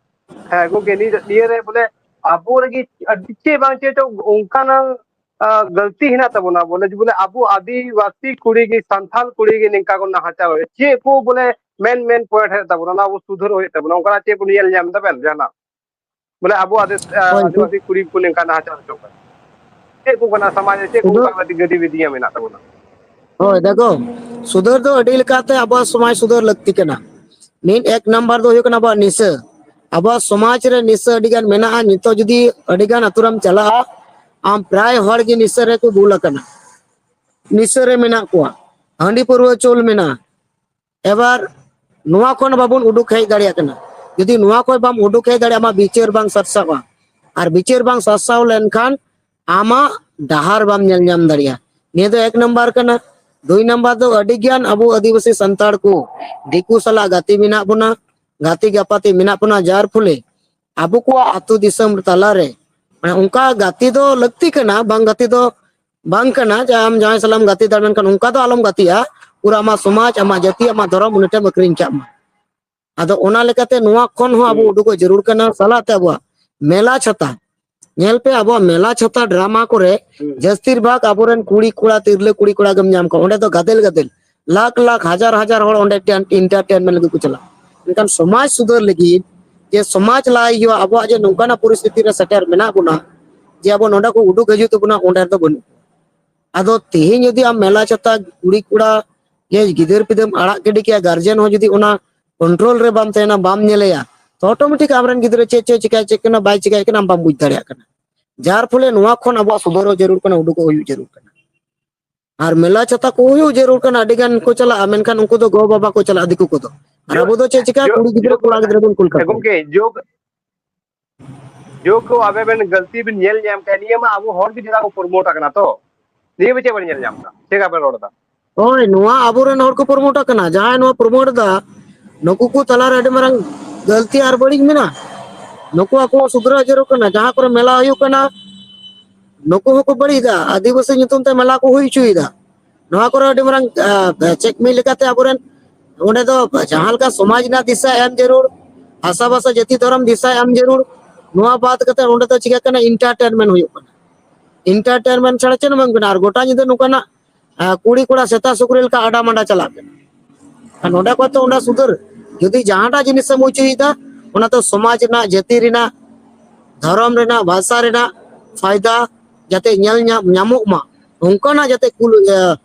ᱦᱮᱸ ᱜᱚᱝᱠᱮ, ᱱᱤᱭᱟᱹ, ᱱᱤᱭᱟᱹ ᱨᱮ ᱵᱚᱞᱮ ᱟᱵᱚ ᱞᱟᱹᱜᱤᱫ ᱟᱹᱰᱤ ᱪᱮᱫ ᱵᱟᱝ ᱪᱮᱫ ᱪᱚᱝ ᱚᱱᱠᱟᱱᱟᱜ, ᱟ, ᱜᱟᱹᱞᱛᱤ ᱦᱮᱱᱟᱜ ᱛᱟᱵᱚᱱᱟ, ᱵᱚᱞᱮ, ᱵᱚᱞᱮ ᱟᱵᱚ ᱟᱹᱫᱤᱵᱟᱹᱥᱤ ᱠᱩᱲᱤ ᱜᱮ, ᱥᱟᱱᱛᱟᱞ ᱠᱩᱲᱤ ᱜᱮ ᱱᱤᱝᱠᱟ ᱠᱚ ᱱᱟᱦᱟᱪᱟᱨ ᱦᱩᱭᱩᱜ, ᱪᱮᱫ ᱠᱚ ᱵᱚᱞᱮ ᱢᱮᱱ, ᱢᱮᱱ ᱯᱚᱭᱮᱱᱴ ᱦᱮᱱᱟᱜ ᱛᱟᱵᱚᱱᱟ, ᱚᱱᱟ ᱟᱵᱚ ᱥᱩᱫᱷᱟᱹᱨ ᱦᱩᱭᱩᱜ ᱛᱟᱵᱚᱱᱟ, ᱚᱱᱠᱟᱱᱟᱜ ᱪᱮᱫ ᱵᱚᱱ ᱧᱮᱞ ᱧᱟᱢ ᱮᱫᱟ ᱵᱮᱱ ᱡᱟᱦᱟᱱᱟᱜ? ᱵᱚᱞᱮ ᱟᱵᱚ ᱟᱫᱤ-, ᱦᱳᱭ, ᱟᱹᱫᱤᱵᱟᱹᱥᱤ ᱠᱩᱲᱤ ᱠᱚ ᱱᱚᱝᱠᱟ ᱱᱟᱦᱟᱪᱟᱨ ᱦᱚᱪᱚ ᱠᱟᱱᱟ᱾ ᱪᱮᱫ ᱠᱚ ᱠᱟᱱᱟ ᱥᱚᱢᱟᱡᱽ ᱨᱮ, ᱪᱮᱫ ᱠᱚ ᱥᱩᱫᱷᱟᱹᱨ ᱚᱱᱠᱟ ᱜᱟᱹᱫᱤ ᱜᱟᱹᱫᱤ ᱵᱤᱫᱤᱭᱟ ᱢᱮᱱᱟᱜ ᱛᱟᱵᱚᱱᱟ? ᱦᱳᱭ, ᱫᱮᱠᱷᱚ, ᱥᱩᱫᱷᱟᱹᱨ ᱫᱚ ᱟᱹᱰᱤ ᱞᱮᱠᱟᱛᱮ ᱟᱵᱚᱣᱟᱜ ᱥᱚᱢᱟᱡᱽ ᱥᱩᱫᱷᱟᱹᱨ ᱞᱟᱹᱠᱛᱤ ᱠᱟᱱᱟ᱾ ᱢᱤᱫ ᱮᱠ ᱱᱟᱢᱵᱟᱨ ᱫᱚ ᱦᱩᱭᱩᱜ ᱠᱟᱱᱟ ᱟᱵᱚᱣᱟᱜ ᱱᱤᱥᱟᱹ᱾ ᱟᱵᱚᱣᱟᱜ ᱥᱚᱢᱟᱡᱽ ᱨᱮ ᱱᱤᱥᱟᱹ ᱟᱹᱰᱤ ᱜᱟᱱ ᱢᱮᱱᱟᱜᱼᱟ᱾ ᱱᱤᱛᱚᱜ ᱡᱩᱫᱤ ᱟᱹᱰᱤ ᱜᱟᱱ ᱟᱹᱛᱩ ᱨᱮᱢ ᱪᱟᱞᱟᱜᱼᱟ, ᱟᱢ ᱯᱨᱟᱭ ᱦᱚᱲ ᱜᱮ ᱱᱤᱥᱟᱹ ᱨᱮᱠᱚ ᱵᱩᱞ ᱟᱠᱟᱱᱟ, ᱱᱤᱥᱟᱹ ᱨᱮ ᱢᱮᱱᱟᱜ ᱠᱚᱣᱟ, ᱦᱟᱺᱰᱤ ᱯᱟᱹᱨᱣᱟᱹ ᱪᱚᱞ ᱢᱮᱱᱟᱜᱼᱟ᱾ ᱮᱵᱟᱨ ᱱᱚᱣᱟ ᱠᱷᱚᱱ ᱵᱟᱵᱚᱱ ᱩᱰᱩᱠ ᱦᱮᱡ ᱫᱟᱲᱮᱭᱟᱜ ᱠᱟᱱᱟ᱾ ᱡᱩᱫᱤ ᱱᱚᱣᱟ ᱠᱷᱚᱱ ᱵᱟᱢ ᱩᱰᱩᱠ ᱦᱮᱡ ᱫᱟᱲᱮᱭᱟᱜᱼᱟ, ᱟᱢᱟᱜ ᱵᱤᱪᱟᱹᱨ ᱵᱟᱝ ᱥᱟᱨᱥᱟᱜᱼᱟ᱾ ᱟᱨ ᱵᱤᱪᱟᱹᱨ ᱵᱟᱝ ᱥᱟᱨᱥᱟᱣ ᱞᱮᱱᱠᱷᱟᱱ ᱟᱢᱟᱜ ᱰᱟᱦᱟᱨ ᱵᱟᱢ ᱧᱮᱞ ᱧᱟᱢ ᱫᱟᱲᱮᱭᱟᱜᱼᱟ᱾ ᱱᱤᱭᱟᱹ ᱫᱚ ᱮᱠ ᱱᱟᱢᱵᱟᱨ ᱠᱟᱱᱟ᱾ ᱫᱩᱭ ᱱᱟᱢᱵᱟᱨ ᱫᱚ ᱟᱹᱰᱤ ᱜᱟᱱ ᱟᱵᱚ ᱟᱹᱫᱤᱵᱟᱹᱥᱤ ᱥᱟᱱᱛᱟᱲ ᱠᱚ ᱫᱤᱠᱩ ᱥᱟᱞᱟᱜ ᱜᱟᱛᱮ ᱢᱮᱱᱟᱜ ᱵᱚᱱᱟ, ᱜᱟᱛᱮ ᱜᱟᱯᱟᱛᱮ ᱢᱮᱱᱟᱜ ᱵᱚᱱᱟ, ᱡᱟᱨ ᱯᱷᱚᱞᱮ ᱟᱵᱚ ᱠᱚᱣᱟᱜ ᱟᱹᱛᱩ ᱫᱤᱥᱚᱢ ᱛᱟᱞᱟᱨᱮ, ᱢᱟᱱᱮ, ᱚᱱᱠᱟ ᱜᱟᱛᱮ ᱫᱚ ᱞᱟᱹᱠᱛᱤ ᱠᱟᱱᱟ, ᱵᱟᱝ ᱜᱟᱛᱮ ᱫᱚ ᱵᱟᱝ ᱠᱟᱱᱟ ᱡᱮ ᱟᱢ ᱡᱟᱦᱟᱸᱭ ᱥᱟᱞᱟᱜ ᱮᱢ ᱜᱟᱛᱮ ᱫᱟᱲᱮᱭᱟᱜ, ᱢᱮᱱᱠᱷᱟᱱ ᱚᱱᱠᱟ ᱫᱚ ᱟᱞᱚᱢ ᱜᱟᱛᱮᱜᱼᱟ᱾ ᱯᱩᱨᱟᱹ ᱟᱢᱟᱜ ᱥᱚᱢᱟᱡᱽ, ᱟᱢᱟᱜ ᱡᱟᱹᱛᱤ, ᱟᱢᱟᱜ ᱫᱷᱚᱨᱚᱢ ᱩᱱᱤ ᱴᱷᱮᱱ ᱮᱢ ᱟᱹᱠᱷᱨᱤᱧ ᱠᱟᱜ ᱢᱟ᱾ ᱟᱫᱚ ᱚᱱᱟ ᱞᱮᱠᱟᱛᱮ ᱱᱚᱣᱟ ᱠᱷᱚᱱ ᱦᱚᱸ ᱟᱵᱚ ᱩᱰᱩᱠᱚᱜ ᱡᱟᱹᱨᱩᱲ ᱠᱟᱱᱟ, ᱥᱟᱞᱟᱜ ᱛᱮ ᱟᱵᱚᱣᱟᱜ ᱢᱮᱞᱟ ᱪᱷᱟᱛᱟ᱾ ᱧᱮᱞ ᱯᱮ, ᱟᱵᱚᱣᱟᱜ ᱢᱮᱞᱟ ᱪᱷᱟᱛᱟ ᱰᱨᱟᱢᱟ ᱠᱚᱨᱮ ᱡᱟᱹᱥᱛᱤᱨ ᱵᱷᱟᱜᱽ ᱟᱵᱚᱨᱮᱱ ᱠᱩᱲᱤ ᱠᱚᱲᱟ, ᱛᱤᱨᱞᱟᱹ ᱠᱩᱲᱤ ᱠᱚᱲᱟ ᱜᱮᱢ ᱧᱟᱢ ᱠᱚᱣᱟ᱾ ᱚᱸᱰᱮ ᱫᱚ ᱜᱟᱫᱮᱞ ᱜᱟᱫᱮᱞ ᱞᱟᱠᱷ ᱞᱟᱠᱷ, ᱦᱟᱡᱟᱨ ᱦᱟᱡᱟᱨ ᱦᱚᱲ ᱚᱸᱰᱮ ᱴᱮᱱ-, ᱮᱱᱴᱟᱨᱴᱮᱱᱢᱮᱱᱴ ᱞᱟᱹᱜᱤᱫ ᱠᱚ ᱪᱟᱞᱟᱜᱼᱟ᱾ ᱢᱮᱱᱠᱷᱟᱱ ᱥᱚᱢᱟᱡᱽ ᱥᱩᱫᱷᱟᱹᱨ ᱞᱟᱹᱜᱤᱫ, ᱡᱮ ᱥᱚᱢᱟᱡᱽ ᱞᱟᱦᱟᱭ ᱦᱩᱭᱩᱜᱼᱟ, ᱟᱵᱚᱣᱟᱜ ᱡᱮ ᱱᱚᱝᱠᱟᱱᱟᱜ ᱯᱚᱨᱤᱥᱛᱷᱤᱛᱤ ᱨᱮ ᱥᱮᱴᱮᱨ ᱢᱮᱱᱟᱜ ᱵᱚᱱᱟ, ᱡᱮ ᱟᱵᱚ ᱱᱚᱰᱮ ᱠᱚ ᱩᱰᱩᱠ ᱦᱤᱡᱩᱜ ᱛᱟᱵᱚᱱᱟ, ᱚᱸᱰᱮ ᱫᱚ ᱵᱟᱹᱱᱩᱜ᱾ ᱟᱫᱚ ᱛᱮᱦᱮᱧ ᱡᱩᱫᱤ ᱟᱢ ᱢᱮᱞᱟ ᱪᱷᱟᱛᱟ ᱠᱩᱲᱤ ᱠᱚᱲᱟ ᱡᱮ ᱜᱤᱫᱟᱹᱨ ᱯᱤᱫᱟᱹᱨ ᱟᱲᱟᱜ ᱜᱤᱰᱤ ᱠᱮᱭᱟ, ᱜᱟᱨᱡᱮᱱ ᱦᱚᱸ ᱡᱩᱫᱤ ᱚᱱᱟ ᱠᱚᱱᱴᱨᱳᱞ ᱨᱮ ᱵᱟᱢ ᱛᱟᱦᱮᱱᱟ, ᱵᱟᱢ ᱧᱮᱞᱮᱭᱟ, ᱛᱚ ᱚᱴᱳᱢᱮᱴᱤᱠ ᱟᱢᱨᱮᱱ ᱜᱤᱫᱽᱨᱟᱹ ᱪᱮᱫ ᱪᱚᱭ ᱪᱤᱠᱟᱹᱭ, ᱪᱮᱫ ᱠᱟᱱᱟ ᱵᱟᱭ ᱪᱤᱠᱟᱹᱭ ᱠᱟᱱᱟ, ᱟᱢ ᱵᱟᱢ ᱵᱩᱡᱽ ᱫᱟᱲᱮᱭᱟᱜ ᱠᱟᱱᱟ᱾ ᱡᱟᱨ ᱯᱷᱚᱞᱮ ᱱᱚᱣᱟ ᱠᱷᱚᱱ ᱟᱵᱚᱣᱟᱜ ᱥᱩᱫᱷᱟᱹᱨᱚᱜ ᱡᱟᱹᱨᱩᱲ ᱠᱟᱱᱟ, ᱩᱰᱩᱠᱚᱜ ᱦᱩᱭᱩᱜ ᱡᱟᱹᱨᱩᱲ ᱠᱟᱱᱟ᱾ ᱟᱨ ᱢᱮᱞᱟ ᱪᱷᱟᱛᱟ ᱠᱚ ᱦᱩᱭᱩᱜ ᱡᱟᱹᱨᱩᱲ ᱠᱟᱱᱟ, ᱟᱹᱰᱤ ᱜᱟᱱ ᱠᱚ ᱪᱟᱞᱟᱜᱼᱟ, ᱢᱮᱱᱠᱷᱟᱱ ᱩᱱᱠᱩ ᱫᱚ ᱜᱚ ᱵᱟᱵᱟ ᱠᱚ ᱪᱟᱞᱟᱜᱼᱟ, ᱫᱤᱠᱩ ᱠᱚᱫᱚ᱾ ᱟᱨ ᱡᱳ-, ᱟᱵᱚ ᱫᱚ ᱪᱮᱫ ᱪᱤᱠᱟ, ᱡᱳ-, ᱠᱩᱲᱤ ᱜᱤᱫᱽᱨᱟᱹ ᱡᱳ-, ᱠᱚᱲᱟ ᱜᱤᱫᱽᱨᱟᱹ ᱵᱚᱱ ᱠᱩᱞ ᱠᱟᱠᱚᱣᱟ᱾ ᱜᱚᱢᱠᱮ, ᱡᱳᱜ-, ᱡᱳᱜ ᱠᱚ ᱟᱵᱮᱱ ᱵᱮᱱ ᱜᱟᱹᱞᱛᱤ ᱵᱮᱱ ᱧᱮᱞ ᱧᱟᱢ ᱠᱷᱟᱱ, ᱱᱤᱭᱟᱹ ᱢᱟ ᱟᱵᱚ ᱦᱚᱲ ᱜᱮ ᱪᱮᱫᱟᱜ ᱠᱚ ᱯᱨᱚᱢᱳᱴ ᱟᱠᱟᱱᱟ ᱛᱚ? ᱱᱤᱭᱟᱹ ᱵᱮᱪᱮ ᱵᱟᱹᱧ ᱧᱮᱞ ᱧᱟᱢ ᱮᱫᱟ, ᱪᱮᱫ ᱞᱮᱠᱟ ᱵᱮᱱ ᱨᱚᱲ ᱮᱫᱟ? ᱦᱳᱭ, ᱱᱚᱣᱟ ᱟᱵᱚᱨᱮᱱ ᱦᱚᱲ ᱠᱚ ᱯᱨᱚᱢᱳᱴ ᱟᱠᱟᱱᱟ᱾ ᱡᱟᱦᱟᱸᱭ ᱱᱚᱣᱟ ᱯᱨᱚᱢᱳᱴ ᱮᱫᱟ, ᱱᱩᱠᱩ ᱠᱚ ᱛᱟᱞᱟᱨᱮ ᱟᱹᱰᱤ ᱢᱟᱨᱟᱝ ᱜᱟᱹᱞᱛᱤ ᱟᱨ ᱵᱟᱹᱲᱤᱡ ᱢᱮᱱᱟᱜᱼᱟ᱾ ᱱᱩᱠᱩ ᱟᱠᱚ ᱥᱩᱫᱷᱨᱟᱹ ᱡᱟᱹᱨᱩᱲ ᱠᱟᱱᱟ᱾ ᱡᱟᱦᱟᱸ ᱠᱚᱨᱮ ᱢᱮᱞᱟ ᱦᱩᱭᱩᱜ ᱠᱟᱱᱟ, ᱱᱩᱠᱩ ᱦᱚᱸᱠᱚ ᱵᱟᱹᱲᱤᱡ ᱮᱫᱟ, ᱟᱹᱫᱤᱵᱟᱹᱥᱤ ᱧᱩᱛᱩᱢ ᱛᱮ ᱢᱮᱞᱟ ᱠᱚ ᱦᱩᱭ ᱦᱚᱪᱚᱭᱮᱫᱟ᱾ ᱱᱚᱣᱟ ᱠᱚᱨᱮ ᱟᱹᱰᱤ ᱢᱟᱨᱟᱝ, ᱟ, ᱪᱮᱫ ᱢᱤᱫ ᱞᱮᱠᱟᱛᱮ ᱟᱵᱚᱨᱮᱱ ᱚᱸᱰᱮ ᱫᱚ ᱡᱟᱦᱟᱸ ᱞᱮᱠᱟ ᱥᱚᱢᱟᱡᱽ ᱨᱮᱱᱟᱜ ᱫᱤᱥᱟᱹ ᱮᱢ ᱡᱟᱹᱨᱩᱲ, ᱵᱷᱟᱥᱟ ᱵᱷᱟᱥᱟ ᱡᱟᱹᱛᱤ ᱫᱷᱚᱨᱚᱢ ᱫᱤᱥᱟᱹ ᱮᱢ ᱡᱟᱹᱨᱩᱲ᱾ ᱱᱚᱣᱟ ᱵᱟᱫ ᱠᱟᱛᱮ ᱚᱸᱰᱮ ᱫᱚ ᱪᱤᱠᱟᱹᱜ ᱠᱟᱱᱟ, ᱮᱱᱴᱟᱨᱴᱮᱱᱢᱮᱱᱴ ᱦᱩᱭᱩᱜ ᱠᱟᱱᱟ᱾ ᱮᱱᱴᱟᱨᱴᱮᱱᱢᱮᱱᱴ ᱪᱷᱟᱲᱟ ᱪᱮᱫ ᱦᱚᱸ ᱵᱟᱝ ᱠᱟᱱᱟ᱾ ᱟᱨ ᱜᱚᱴᱟ ᱧᱤᱫᱟᱹ ᱱᱚᱝᱠᱟᱱᱟᱜ, ᱟ, ᱠᱩᱲᱤ ᱠᱚᱲᱟ ᱥᱮᱛᱟ ᱥᱩᱠᱨᱤ ᱞᱮᱠᱟ ᱟᱰᱟ ᱢᱟᱰᱟ ᱪᱟᱞᱟᱜ ᱠᱟᱱᱟ᱾ ᱟᱨ ᱱᱚᱰᱮ ᱠᱷᱚᱱ ᱛᱚ ᱚᱸᱰᱮ ᱥᱩᱫᱷᱟᱹᱨ, ᱡᱩᱫᱤ ᱡᱟᱦᱟᱸᱴᱟᱜ ᱡᱤᱱᱤᱥ ᱮᱢ ᱚᱪᱚᱭᱮᱫᱟ, ᱚᱱᱟ ᱫᱚ ᱥᱚᱢᱟᱡᱽ ᱨᱮᱱᱟᱜ, ᱡᱟᱹᱛᱤ ᱨᱮᱱᱟᱜ, ᱫᱷᱚᱨᱚᱢ ᱨᱮᱱᱟᱜ, ᱵᱷᱟᱥᱟ ᱨᱮᱱᱟᱜ ᱯᱷᱟᱭᱫᱟ ᱡᱟᱛᱮ ᱧᱮᱞ ᱧᱟᱢ, ᱧᱟᱢᱚᱜ ᱢᱟ, ᱚᱱᱠᱟᱱᱟᱜ ᱡᱟᱛᱮ ᱠᱩᱞ-, ᱮ,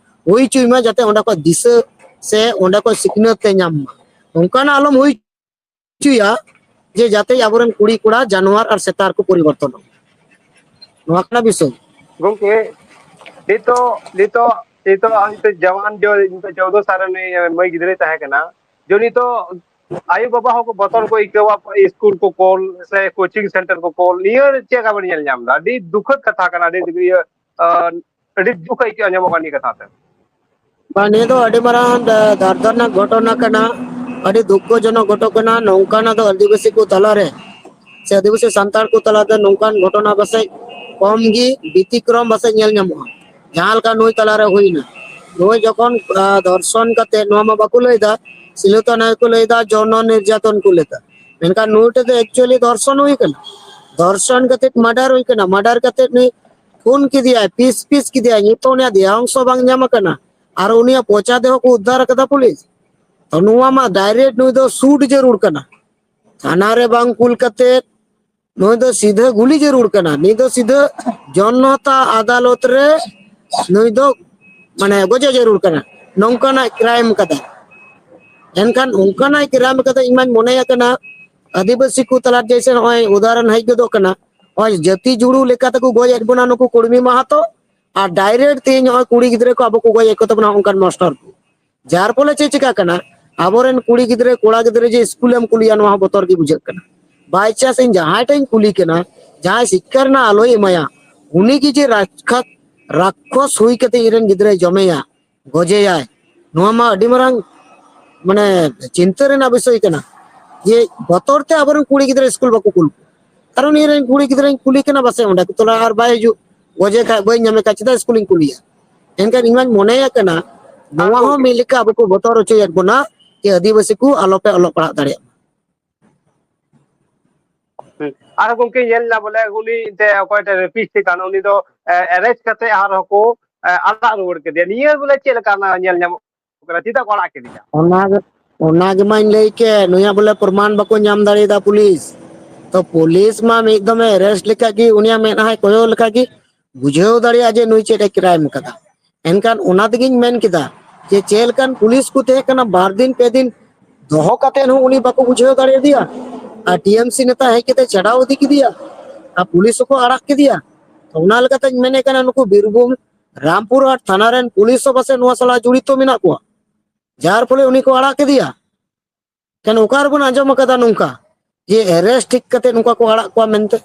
ᱦᱩᱭ ᱦᱚᱪᱚᱭ ᱢᱟ, ᱡᱟᱛᱮ ᱚᱸᱰᱮ ᱠᱷᱚᱱ ᱫᱤᱥᱟᱹ ᱥᱮ ᱚᱸᱰᱮ ᱠᱷᱚᱱ ᱥᱤᱠᱷᱱᱟᱹᱛ ᱮ ᱧᱟᱢ ᱢᱟ᱾ ᱚᱱᱠᱟᱱᱟᱜ ᱟᱞᱚᱢ ᱦᱩᱭ ᱦᱚᱪᱚᱭᱟ ᱡᱮ ᱡᱟᱛᱮ ᱟᱵᱚᱨᱮᱱ ᱠᱩᱲᱤ ᱠᱚᱲᱟ ᱡᱟᱱᱣᱟᱨ ᱟᱨ ᱥᱮᱛᱟ ᱨᱮᱠᱚ ᱯᱚᱨᱤᱵᱚᱨᱛᱚᱱᱚᱜ᱾ ᱱᱚᱣᱟ ᱠᱟᱱᱟ ᱵᱤᱥᱚᱭ᱾ ᱜᱚᱝᱠᱮ, ᱱᱤᱛᱚᱜ, ᱱᱤᱛᱚᱜ, ᱱᱤᱛᱚᱜ ᱦᱚᱭᱛᱳ ᱡᱟᱣᱟᱱ ᱡᱚ, ᱱᱤᱛᱚᱜ ᱪᱳᱫᱽᱫᱳ ᱥᱟᱞ ᱨᱮ ᱱᱩᱭ ᱢᱟᱹᱭ ᱜᱤᱫᱽᱨᱟᱹᱭ ᱛᱟᱦᱮᱸ ᱠᱟᱱᱟ, ᱡᱮ ᱱᱤᱛᱚᱜ ᱟᱭᱳ ᱵᱟᱵᱟ ᱦᱚᱸᱠᱚ ᱵᱚᱛᱚᱨ ᱠᱚ ᱟᱹᱭᱠᱟᱹᱣᱟ, ᱥᱠᱩᱞ ᱠᱚ ᱠᱚᱞ ᱥᱮ ᱠᱳᱪᱤᱝ ᱥᱮᱱᱴᱟᱨ ᱠᱚ ᱠᱚᱞ, ᱱᱤᱭᱟᱹ ᱪᱮᱫ ᱞᱮᱠᱟ ᱵᱚᱱ ᱧᱮᱞ ᱧᱟᱢ ᱮᱫᱟ? ᱟᱹᱰᱤ ᱫᱩᱠᱷᱟᱹᱫ ᱠᱟᱛᱷᱟ ᱠᱟᱱᱟ, ᱟᱹᱰᱤ ᱤᱭᱟᱹ, ᱟᱹᱰᱤ ᱫᱩᱠ ᱟᱹᱭᱠᱟᱹᱣ ᱟᱸᱡᱚᱢᱚᱜ ᱠᱟᱱᱟ ᱱᱤᱭᱟᱹ ᱠᱟᱛᱷᱟ ᱛᱮ᱾ ᱵᱟᱝ, ᱱᱤᱭᱟᱹ ᱫᱚ ᱟᱹᱰᱤ ᱢᱟᱨᱟᱝ ᱫᱟ-, ᱫᱟᱨᱫᱟᱱᱟᱜ ᱜᱷᱚᱴᱚᱱᱟ ᱠᱟᱱᱟ, ᱟᱹᱰᱤ ᱫᱩᱠᱠᱷᱚᱡᱚᱱᱚᱠ ᱜᱷᱚᱴᱚᱱᱟ ᱠᱟᱱᱟ᱾ ᱱᱚᱝᱠᱟᱱᱟᱜ ᱫᱚ ᱟᱹᱫᱤᱵᱟᱹᱥᱤ ᱠᱚ ᱛᱟᱞᱟᱨᱮ ᱥᱮ ᱟᱹᱫᱤᱵᱟᱹᱥᱤ ᱥᱟᱱᱛᱟᱲ ᱠᱚ ᱛᱟᱞᱟᱛᱮ ᱱᱚᱝᱠᱟᱱ ᱜᱷᱚᱴᱚᱱᱟ ᱯᱟᱥᱮᱡ ᱠᱚᱢ ᱜᱮ, ᱵᱮᱛᱤᱠᱨᱚᱢ ᱯᱟᱥᱮᱡ ᱧᱮᱞ ᱧᱟᱢᱚᱜᱼᱟ᱾ ᱡᱟᱦᱟᱸ ᱞᱮᱠᱟ ᱱᱩᱭ ᱛᱟᱞᱟᱨᱮ ᱦᱩᱭᱱᱟ, ᱱᱩᱭ ᱡᱚᱠᱷᱚᱱ, ᱟ, ᱫᱚᱨᱥᱚᱱ ᱠᱟᱛᱮ, ᱱᱚᱣᱟ ᱢᱟ ᱵᱟᱠᱚ ᱞᱟᱹᱭᱫᱟ ᱥᱤᱞᱟᱹ ᱛᱷᱟᱱᱟ ᱜᱮᱠᱚ ᱞᱟᱹᱭᱫᱟ ᱡᱚᱱᱚ ᱱᱤᱨᱡᱟᱛᱚᱱ ᱠᱚ ᱞᱟᱹᱭᱫᱟ, ᱢᱮᱱᱠᱷᱟᱱ ᱱᱩᱭ ᱴᱷᱮᱱ ᱫᱚ actually ᱫᱚᱨᱥᱚᱱ ᱦᱩᱭ ᱠᱟᱱᱟ᱾ ᱫᱚᱨᱥᱚᱱ ᱠᱟᱛᱮ ᱢᱟᱨᱰᱟᱨ ᱦᱩᱭ ᱠᱟᱱᱟ, ᱢᱟᱨᱰᱟᱨ ᱠᱟᱛᱮ ᱱᱩᱭ ᱠᱷᱩᱱ ᱠᱮᱫᱮᱭᱟᱭ, ᱯᱤᱥ ᱯᱤᱥ ᱠᱮᱫᱮᱭᱟᱭ, ᱱᱤᱛᱚᱜ ᱩᱱᱤᱭᱟᱜ ᱫᱮᱦᱟᱝᱥᱚ ᱵᱟᱝ ᱧᱟᱢ ᱟᱠᱟᱱᱟ, ᱟᱨ ᱩᱱᱤᱭᱟᱜ ᱯᱚᱪᱟ ᱫᱮᱦᱚ ᱠᱚ ᱩᱫᱽᱫᱷᱟᱨ ᱟᱠᱟᱫᱟ ᱯᱩᱞᱤᱥ᱾ ᱛᱚ ᱱᱚᱣᱟ ᱢᱟ direct ᱱᱩᱭ ᱫᱚ shoot ᱡᱟᱹᱨᱩᱲ ᱠᱟᱱᱟ, ᱛᱷᱟᱱᱟ ᱨᱮ ᱵᱟᱝ ᱠᱩᱞ ᱠᱟᱛᱮ ᱱᱩᱭ ᱫᱚ ᱥᱤᱫᱷᱟᱹ ᱜᱩᱞᱤ ᱡᱟᱹᱨᱩᱲ ᱠᱟᱱᱟ, ᱱᱩᱭ ᱫᱚ ᱥᱤᱫᱷᱟᱹ ᱡᱚᱱᱚᱛᱟ ᱟᱫᱟᱞᱚᱛ ᱨᱮ ᱱᱩᱭ ᱫᱚ ᱢᱟᱱᱮ ᱜᱚᱡᱮ ᱡᱟᱹᱨᱩᱲ ᱠᱟᱱᱟ, ᱱᱚᱝᱠᱟᱱᱟᱜ crime ᱠᱟᱫᱟᱭ᱾ ᱮᱱᱠᱷᱟᱱ ᱚᱱᱠᱟᱱᱟᱜ crime ᱠᱟᱫᱟ, ᱤᱧ ᱢᱟᱧ ᱢᱚᱱᱮᱭᱟ ᱠᱟᱱᱟ ᱟᱹᱫᱤᱵᱟᱹᱥᱤ ᱠᱚ ᱛᱟᱞᱟ ᱡᱮᱭᱥᱮ ᱱᱚᱜᱼᱚᱭ ᱩᱫᱟᱦᱚᱨᱚᱱ ᱦᱮᱡ ᱜᱚᱫᱚᱜ ᱠᱟᱱᱟ, ᱱᱚᱜᱼᱚᱭ ᱡᱟᱹᱛᱤ ᱡᱩᱲᱩ ᱞᱮᱠᱟ ᱛᱮᱠᱚ ᱜᱚᱡ ᱮᱫ ᱵᱚᱱᱟ ᱱᱩᱠᱩ ᱠᱩᱲᱢᱤ ᱢᱟᱦᱟᱛᱚ, ᱟᱨ direct ᱛᱮᱦᱮᱧ ᱱᱚᱜᱼᱚᱭ ᱠᱩᱲᱤ ᱜᱤᱫᱽᱨᱟᱹ ᱠᱚ ᱟᱵᱚ ᱠᱚ ᱜᱚᱡ ᱮᱫ ᱠᱚ ᱛᱟᱵᱚᱱᱟ ᱚᱱᱠᱟᱱ ᱢᱟᱥᱴᱟᱨ ᱠᱚ᱾ ᱡᱟᱨ ᱯᱷᱚᱞᱮ ᱪᱮᱫ ᱪᱤᱠᱟᱹᱜ ᱠᱟᱱᱟ, ᱟᱵᱚᱨᱮᱱ ᱠᱩᱲᱤ ᱜᱤᱫᱽᱨᱟᱹ ᱠᱚᱲᱟ ᱜᱤᱫᱽᱨᱟᱹ ᱡᱮ ᱥᱠᱩᱞᱮᱢ ᱠᱩᱞᱮᱭᱟ ᱱᱚᱣᱟ ᱦᱚᱸ ᱵᱚᱛᱚᱨ ᱜᱮ ᱵᱩᱡᱷᱟᱹᱜ ᱠᱟᱱᱟ᱾ By chance ᱤᱧ ᱡᱟᱦᱟᱸᱭ ᱴᱷᱮᱱ ᱤᱧ ᱠᱩᱞᱤ ᱠᱟᱱᱟ, ᱡᱟᱦᱟᱸᱭ ᱥᱤᱠᱠᱷᱟ ᱨᱮᱱᱟᱜ ᱟᱞᱚᱭ ᱮᱢᱟᱭᱟ, ᱩᱱᱤ ᱜᱮ ᱡᱮ ᱨᱟᱠᱠᱷᱟ-, ᱨᱟᱠᱠᱷᱚᱥ ᱦᱩᱭ ᱠᱟᱛᱮ ᱤᱧ ᱨᱮᱱ ᱜᱤᱫᱽᱨᱟᱹᱭ ᱡᱚᱢᱮᱭᱟ, ᱜᱚᱡᱮᱭᱟᱭ, ᱱᱚᱣᱟ ᱢᱟ ᱟᱹᱰᱤ ᱢᱟᱨᱟᱝ ᱢᱟᱱᱮ ᱪᱤᱱᱛᱟᱹ ᱨᱮᱱᱟᱜ ᱵᱤᱥᱚᱭ ᱠᱟᱱᱟ᱾ ᱡᱮ ᱵᱚᱛᱚᱨ ᱛᱮ ᱟᱵᱚᱨᱮᱱ ᱠᱩᱲᱤ ᱜᱤᱫᱽᱨᱟᱹ ᱥᱠᱩᱞ ᱵᱟᱠᱚ ᱠᱩᱞ ᱠᱚᱣᱟ, ᱠᱟᱨᱚᱱ ᱤᱧ ᱨᱮᱱ ᱠᱩᱲᱤ ᱜᱤᱫᱽᱨᱟᱹᱧ ᱠᱩᱞᱤ ᱠᱟᱱᱟ, ᱯᱟᱥᱮᱡ ᱚᱸᱰᱮ ᱠᱚ ᱛᱚᱞᱟ ᱟᱨ ᱵᱟᱭ ᱦᱤᱡᱩᱜ, ᱜᱚᱡᱮ ᱠᱷᱟᱡ ᱵᱟᱹᱧ ᱧᱟᱢᱮ ᱠᱷᱟᱡ ᱪᱮᱫᱟᱜ ᱥᱠᱩᱞᱤᱧ ᱠᱩᱞᱮᱭᱟ? ᱮᱱᱠᱷᱟᱱ ᱤᱧ ᱢᱟᱧ ᱢᱚᱱᱮᱭᱟ ᱠᱟᱱᱟ ᱱᱚᱣᱟ ᱦᱚᱸ ᱢᱤᱫ ᱞᱮᱠᱟ ᱟᱵᱚ ᱠᱚ ᱵᱚᱛᱚᱨ ᱦᱚᱪᱚᱭᱮᱫ ᱵᱚᱱᱟ ᱡᱮ ᱟᱹᱫᱤᱵᱟᱹᱥᱤ ᱠᱚ ᱟᱞᱚᱯᱮ ᱚᱞᱚᱜ ᱯᱟᱲᱦᱟᱜ ᱫᱟᱲᱮᱭᱟᱜ ᱢᱟ᱾ ᱦᱩᱸ᱾ ᱟᱨᱦᱚᱸ ᱜᱚᱝᱠᱮ ᱧᱮᱞ ᱮᱫᱟ ᱵᱚᱞᱮ ᱩᱱᱤ ᱮᱱᱛᱮ ᱚᱠᱚᱭᱴᱟᱜ ᱨᱮᱯᱤᱥᱴ ᱠᱟᱱ ᱩᱱᱤ ᱫᱚ ᱮᱨᱮᱥᱴ ᱠᱟᱛᱮ ᱟᱨᱦᱚᱸ ᱠᱚ ᱮ, ᱟᱲᱟᱜ ᱨᱩᱣᱟᱹᱲ ᱠᱮᱫᱮᱭᱟ᱾ ᱱᱤᱭᱟᱹ ᱵᱚᱞᱮ ᱪᱮᱫ ᱞᱮᱠᱟ ᱚᱱᱟ ᱧᱮᱞ ᱧᱟᱢᱚᱜ ᱠᱟᱱᱟ? ᱪᱮᱫᱟᱜ ᱠᱚ ᱟᱲᱟᱜ ᱠᱮᱫᱮᱭᱟ? ᱚᱱᱟ ᱜᱮ, ᱚᱱᱟ ᱜᱮᱢᱟᱧ ᱞᱟᱹᱭ ᱠᱮᱫ, ᱱᱩᱭᱟᱜ ᱵᱚᱞᱮ ᱯᱨᱚᱢᱟᱱ ᱵᱟᱠᱚ ᱧᱟᱢ ᱫᱟᱲᱮᱭᱟᱫᱟ ᱯᱩᱞᱤᱥ᱾ ᱛᱚ ᱯᱩᱞᱤᱥ ᱢᱟ ᱢᱤᱫ ᱫᱚᱢᱮ ᱮᱨᱮᱥᱴ ᱞᱮᱠᱟ ᱜᱮ, ᱩᱱᱤᱭᱟᱜ ᱢᱮᱫᱦᱟᱭ ᱠᱚᱭᱚᱜ ᱞᱮᱠᱟ ᱜᱮ ᱵᱩᱡᱷᱟᱹᱣ ᱫᱟᱲᱮᱭᱟᱜᱼᱟ ᱡᱮ ᱱᱩᱭ ᱪᱮᱫ ᱮ ᱠᱨᱟᱭᱤᱢ ᱠᱟᱫᱟ᱾ ᱮᱱᱠᱷᱟᱱ ᱚᱱᱟ ᱛᱮᱜᱤᱧ ᱢᱮᱱ ᱠᱮᱫᱟ ᱡᱮ ᱪᱮᱫ ᱞᱮᱠᱟᱱ ᱯᱩᱞᱤᱥ ᱠᱚ ᱛᱟᱦᱮᱸ ᱠᱟᱱᱟ, ᱵᱟᱨ ᱫᱤᱱ ᱯᱮ ᱫᱤᱱ ᱫᱚᱦᱚ ᱠᱟᱛᱮ ᱦᱚᱸ ᱩᱱᱤ ᱵᱟᱠᱚ ᱵᱩᱡᱷᱟᱹᱣ ᱫᱟᱲᱮᱭᱟᱫᱮᱭᱟ, ᱟᱨ ᱴᱤ ᱮᱢ ᱥᱤ ᱱᱮᱛᱟ ᱦᱮᱡ ᱠᱟᱛᱮ ᱪᱷᱟᱰᱟᱣ ᱤᱫᱤ ᱠᱮᱫᱮᱭᱟ, ᱟᱨ ᱯᱩᱞᱤᱥ ᱦᱚᱸᱠᱚ ᱟᱲᱟᱜ ᱠᱮᱫᱮᱭᱟ᱾ ᱛᱚ ᱚᱱᱟ ᱞᱮᱠᱟᱛᱮᱧ ᱢᱮᱱᱮᱫ ᱠᱟᱱᱟ, ᱱᱩᱠᱩ ᱵᱤᱨᱵᱷᱩᱢ ᱨᱟᱢᱯᱩᱨ ᱦᱟᱴ ᱛᱷᱟᱱᱟ ᱨᱮᱱ ᱯᱩᱞᱤᱥ ᱦᱚᱸ ᱯᱟᱥᱮᱡ ᱱᱚᱣᱟ ᱥᱟᱞᱟᱜ ᱡᱚᱲᱤᱛᱚ ᱢᱮᱱᱟᱜ ᱠᱚᱣᱟ, ᱡᱟᱨ ᱯᱷᱚᱞᱮ ᱩᱱᱤ ᱠᱚ ᱟᱲᱟᱜ ᱠᱮᱫᱮᱭᱟ᱾ ᱠᱷᱟᱱ ᱚᱠᱟ ᱨᱮᱵᱚᱱ ᱟᱸᱡᱚᱢ ᱟᱠᱟᱫᱟ ᱱᱚᱝᱠᱟ ᱡᱮ ᱮᱨᱮᱥᱴ ᱴᱷᱤᱠ ᱠᱟᱛᱮ ᱱᱚᱝᱠᱟ ᱠᱚ ᱟᱲᱟᱜ ᱠᱚᱣᱟ ᱢᱮᱱᱛᱮ?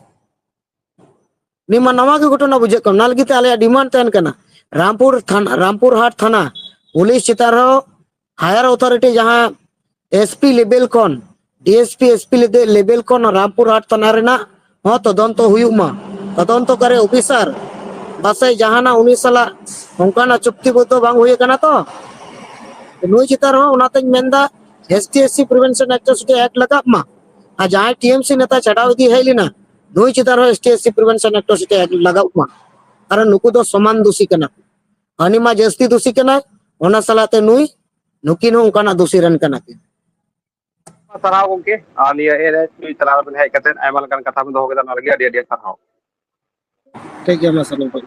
ᱱᱤᱭᱟᱹ ᱢᱟ ᱱᱟᱣᱟ ᱜᱮ ᱜᱷᱚᱴᱚᱱᱟ ᱵᱩᱡᱷᱟᱹᱜ ᱠᱟᱱᱟ᱾ ᱚᱱᱟ ᱞᱟᱹᱜᱤᱫ ᱛᱮ ᱟᱞᱮᱭᱟᱜ ᱰᱤᱢᱟᱱᱰ ᱛᱟᱦᱮᱱ ᱠᱟᱱᱟ, ᱨᱟᱢᱯᱩᱨ ᱛᱷᱟᱱᱟ, ᱨᱟᱢᱯᱩᱨ ᱦᱟᱴ ᱛᱷᱟᱱᱟ ᱯᱩᱞᱤᱥ ᱪᱮᱛᱟᱱ ᱨᱮᱦᱚᱸ ᱦᱟᱭᱟᱨ ᱚᱛᱷᱚᱨᱤᱴᱤ, ᱡᱟᱦᱟᱸ ᱮᱥ ᱯᱤ ᱞᱮᱵᱮᱞ ᱠᱷᱚᱱ, D S P, S P ᱞᱮᱵᱮᱞ ᱠᱷᱚᱱ ᱨᱟᱢᱯᱩᱨ ᱦᱟᱴ ᱛᱷᱟᱱᱟ ᱨᱮᱱᱟᱜ ᱦᱚᱸ ᱛᱚᱫᱚᱱᱛᱚ ᱦᱩᱭᱩᱜ ᱢᱟ᱾ ᱛᱚᱫᱚᱱᱛᱚᱠᱟᱨᱤ ᱚᱯᱷᱤᱥᱟᱨ ᱯᱟᱥᱮᱡ ᱡᱟᱦᱟᱱᱟᱜ ᱩᱱᱤ ᱥᱟᱞᱟᱜ ᱚᱱᱠᱟᱱᱟᱜ ᱪᱩᱠᱛᱤᱵᱚᱫᱽᱫᱷᱚ ᱵᱟᱝ ᱦᱩᱭ ᱟᱠᱟᱱᱟ ᱛᱚ᱾ ᱱᱩᱭ ᱪᱮᱛᱟᱱ ᱨᱮᱦᱚᱸ ᱚᱱᱟᱛᱮᱧ ᱢᱮᱱᱫᱟ, S T S C prevention act ᱥᱩᱴᱤ ᱮᱠᱴ ᱞᱟᱜᱟᱜ ᱢᱟ᱾ ᱟᱨ ᱡᱟᱦᱟᱸᱭ ᱴᱤ ᱮᱢ ᱥᱤ ᱱᱮᱛᱟ ᱪᱷᱟᱰᱟᱣ ᱤᱫᱤ ᱦᱮᱡ ᱞᱮᱱᱟ, ᱱᱩᱭ ᱪᱮᱛᱟᱱ ᱨᱮᱦᱚᱸ S T S C prevention act ᱥᱩᱴᱤ ᱮᱠᱴ ᱞᱟᱜᱟᱜ ᱢᱟ᱾ ᱠᱟᱨᱚᱱ ᱱᱩᱠᱩ ᱫᱚ ᱥᱚᱢᱟᱱ ᱫᱩᱥᱤ ᱠᱟᱱᱟ ᱠᱚ᱾ ᱦᱟᱹᱱᱤ ᱢᱟ ᱡᱟᱹᱥᱛᱤ ᱫᱩᱥᱤ ᱠᱟᱱᱟᱭ, ᱚᱱᱟ ᱥᱟᱞᱟᱜ ᱛᱮ ᱱᱩᱭ, ᱱᱩᱠᱤᱱ ᱦᱚᱸ ᱚᱱᱠᱟᱱᱟᱜ ᱫᱩᱥᱤ ᱨᱮᱱ ᱠᱟᱱᱟ ᱠᱤᱱ᱾ ᱥᱟᱨᱦᱟᱣ ᱜᱚᱢᱠᱮ, ᱟᱨ ᱱᱤᱭᱟᱹ ᱮ ᱨᱮ ᱱᱤᱭᱩᱡᱽ ᱛᱟᱞᱟ ᱨᱮᱵᱮᱱ ᱦᱮᱡ ᱠᱟᱛᱮ ᱟᱭᱢᱟ ᱞᱮᱠᱟᱱ ᱠᱟᱛᱷᱟ ᱵᱮᱱ ᱫᱚᱦᱚ ᱠᱮᱫᱟ, ᱚᱱᱟ ᱞᱟᱹᱜᱤᱫ ᱟᱹᱰᱤ ᱟᱹᱰᱤ ᱥᱟᱨᱦᱟᱣ᱾ ᱴᱷᱤᱠ ᱜᱮᱭᱟ, ᱢᱟ ᱥᱟᱱᱟᱢ ᱠᱚ᱾